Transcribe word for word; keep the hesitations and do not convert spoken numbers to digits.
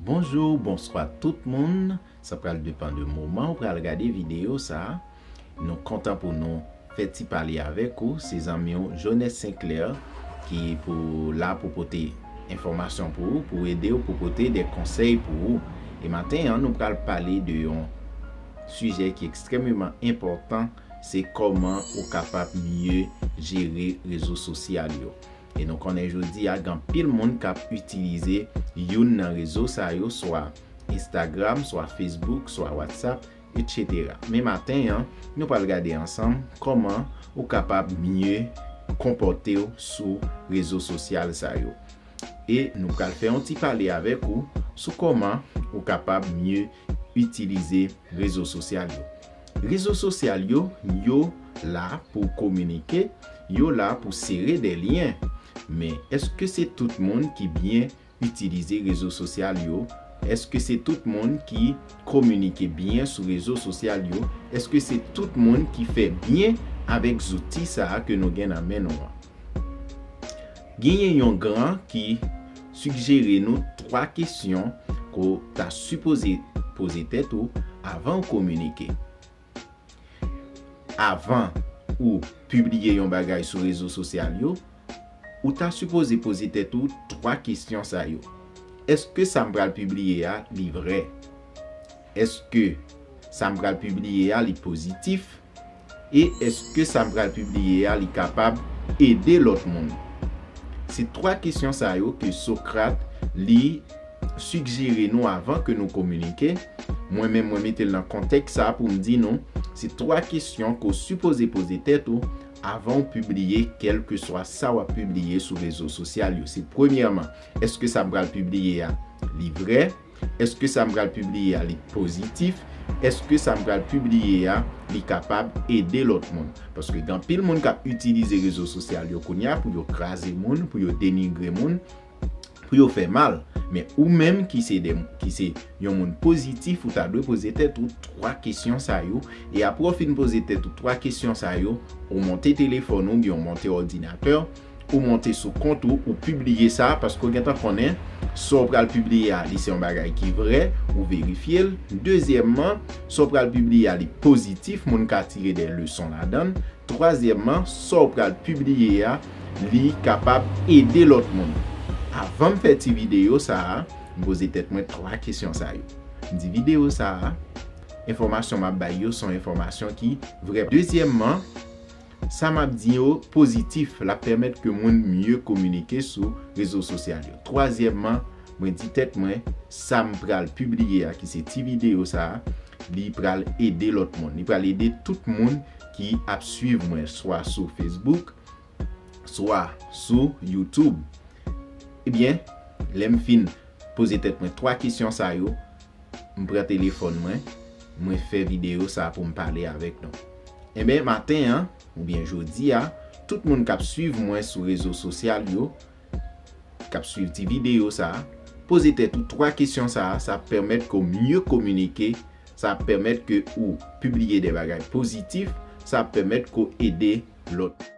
Bonjou, bonswa tout moun. Sa pral depann de moman ou pral gade videyo sa a. Nou kontan pou nou fè ti pale avèk ou. Se zanmi w Jones Sinclair ki pou la pou pote enfòmasyon pou ou, pou ede w, pou pote de konsèy pou ou. E maten an, nou pral pale de yon sijè ki ekstrèmeman enpòtan, se kòman ou kapab mye jere rezo sosyal yo. E nou konnen jodi a, gen anpil moun k ap itilize youn nan rezo sa yo, swa Instagram, swa Facebook, swa WhatsApp, etsetera. Men maten an, nou pral gade ansanm kòman ou kapab mye konpòte w sou rezo sosyal sa yo. E nou pral fè yon ti pale avèk ou sou kòman ou kapab mye itilize rezo sosyal yo. Rezo sosyal yo, yo la pou kominike, yo la pou sere de lyen. Men, èske se tout moun ki byen itilize rezo sosyal yo? Èske se tout moun ki kominike byen sou rezo sosyal yo? Èske se tout moun ki fè byen avèk zouti sa a ke nou gen nan men nou an? Genyen yon gran ki sigjere nou twa kesyon ke w ta sipoze poze tèt ou avan w kominike. Avan ou pibliye yon bagay sou rezo sosyal yo, ou ta sipoze poze tèt ou twa kesyon sa yo. Èske sa m pral pibliye a, li vrè? Èske sa m pral pibliye a, li pozitif? E èske sa m pral pibliye a, li kapab ede lòt moun? Se twa kesyon sa yo ke Socrate, li sigjere nou avan ke nou kominike. Mwen menm, mwen mete l nan kontèks sa pou m di nou, se twa kesyon ke w sipoze poze tèt ou avan w pibliye kèlkeswa sa w ap pibliye sou rezo sosyal yo. Se premyèman, èske sa m pral pibliye a, li vrè? Èske sa m pral pibliye a, li pozitif? Èske sa m pral pibliye a, li kapab ede lòt moun? Paske gen anpil moun k ap itilize rezo sosyal yo kounye a pou yo kraze moun, pou yo denigre moun, pou yo fè mal. Men ou menm ki se de, ki se yon moun pozitif, ou ta dwe poze tèt ou twa kesyon sa yo. E apre w fin poze tèt ou twa kesyon sa yo, ou monte telefòn ou, oubyen ou monte òdinatè, ou monte sou kont ou, ou pibliye sa, paske w gentan konnen sa w pral pibliye a, li se yon bagay ki vrè, ou verifye l. Dezyèmman, sa w pral pibliye a, li pozitif, moun ka tire de leson ladan l. Twazyèmman, sa w pral pibliye a, li kapab ede lòt moun. Avan m fè ti videyo sa a, m poze tèt mwen twa kesyon sa yo. M di videyo sa a, enfòmasyon m ap bay yo se yon enfòmasyon ki vrè. Dezyèmman, sa m ap di yo pozitif, l ap pèmèt ke moun mye kominike sou rezo sosyal yo. Twazyèmman, mwen di tèt mwen, sa m pral pibliye a, ki se ti videyo sa a, li pral ede lòt moun. Li pral ede tout moun ki ap swiv mwen, swa sou Facebook, swa sou YouTube. Ebyen, lè m fin poze tèt mwen twa kesyon sa yo, m pran telefòn mwen, mwen fè videyo sa pou m pale avèk nou. Ebyen, maten an, oubyen jodi a, tout moun k ap swiv mwen sou rezo sosyal yo, k ap swiv ti videyo sa a, poze tèt ou twa kesyon sa a, sa ap pèmèt ke w mye kominike, sa ap pèmèt ke ou pibliye de bagay pozitif, sa ap pèmèt ke w ede lòt.